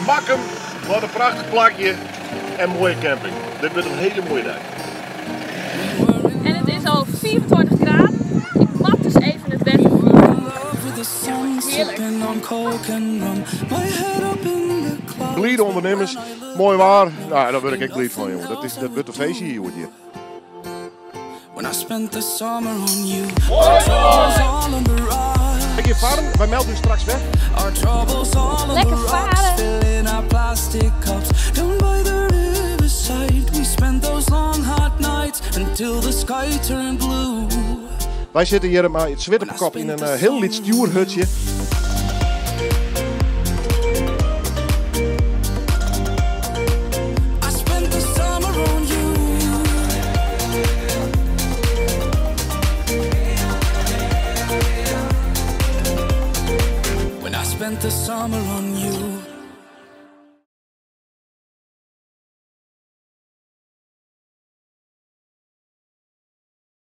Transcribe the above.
Makkum, wat in prachtich plakje en moaie camping. Dit wurdt in hiele moaie dei. En it is al 25 graden. Ik moat dus even it wetter fiele. Hearlik. Blide ûndernimmers, moai waar. Nou, dêr wurd ik ek bliid fan, jonge. Dat, is, dat wurdt in feestje hier hjir. Ik gean farren, wy melde ús straks wer. Lekker farre. Wy sitte hjir mei it swit op 'e kop yn in hiel lyts stjoerhutsje.